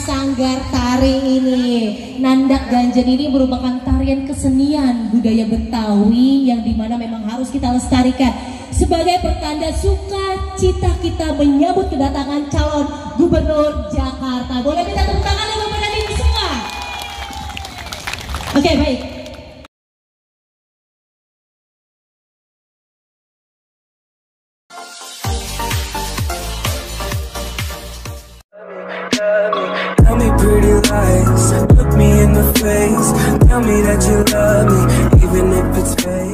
Sanggar tari ini, Nandak Ganjen ini merupakan tarian kesenian budaya Betawi yang dimana memang harus kita lestarikan sebagai pertanda sukacita kita menyambut kedatangan calon gubernur Jakarta. Boleh minta tepuk tangan untuk penyanyi semua? Oke, baik. Tell me pretty lies, look me in the face, tell me that you love me, even if it's fake.